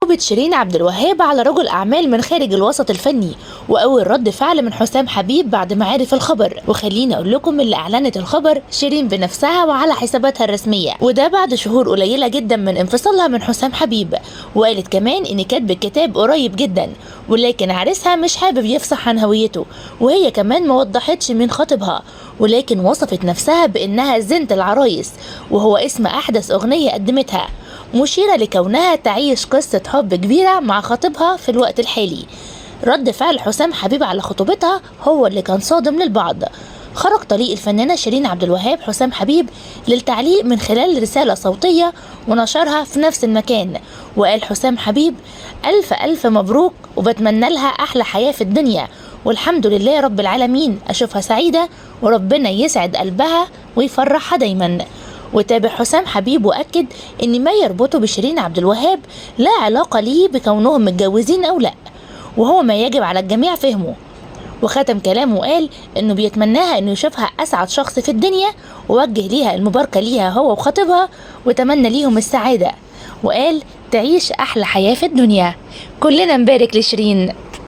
خطوبة شيرين عبد الوهاب على رجل أعمال من خارج الوسط الفني، وأول رد فعل من حسام حبيب بعد ما عرف الخبر. وخليني أقول لكم اللي أعلنت الخبر شيرين بنفسها وعلى حساباتها الرسمية، وده بعد شهور قليلة جدا من انفصالها من حسام حبيب. وقالت كمان إن كاتب الكتاب قريب جدا، ولكن عريسها مش حابب يفصح عن هويته، وهي كمان ما وضحتش مين خطيبها، ولكن وصفت نفسها بإنها زينة العرايس، وهو اسم أحدث أغنية قدمتها، مشيرة لكونها تعيش قصة حب كبيرة مع خطيبها في الوقت الحالي. رد فعل حسام حبيب على خطوبتها هو اللي كان صادم للبعض. خرج طليق الفنانة شيرين عبد الوهاب حسام حبيب للتعليق من خلال رسالة صوتية ونشرها في نفس المكان، وقال حسام حبيب: ألف ألف مبروك، وبتمنى لها أحلى حياة في الدنيا، والحمد لله رب العالمين، أشوفها سعيدة وربنا يسعد قلبها ويفرحها دايما. وتابع حسام حبيب وأكد إن ما يربطه بشيرين عبد الوهاب لا علاقة ليه بكونهم متجوزين أو لا، وهو ما يجب على الجميع فهمه. وختم كلامه وقال إنه بيتمناها إنه يشوفها أسعد شخص في الدنيا، ووجه ليها المباركة ليها هو وخطيبها، وتمنى ليهم السعادة، وقال تعيش أحلى حياة في الدنيا. كلنا نبارك لشيرين.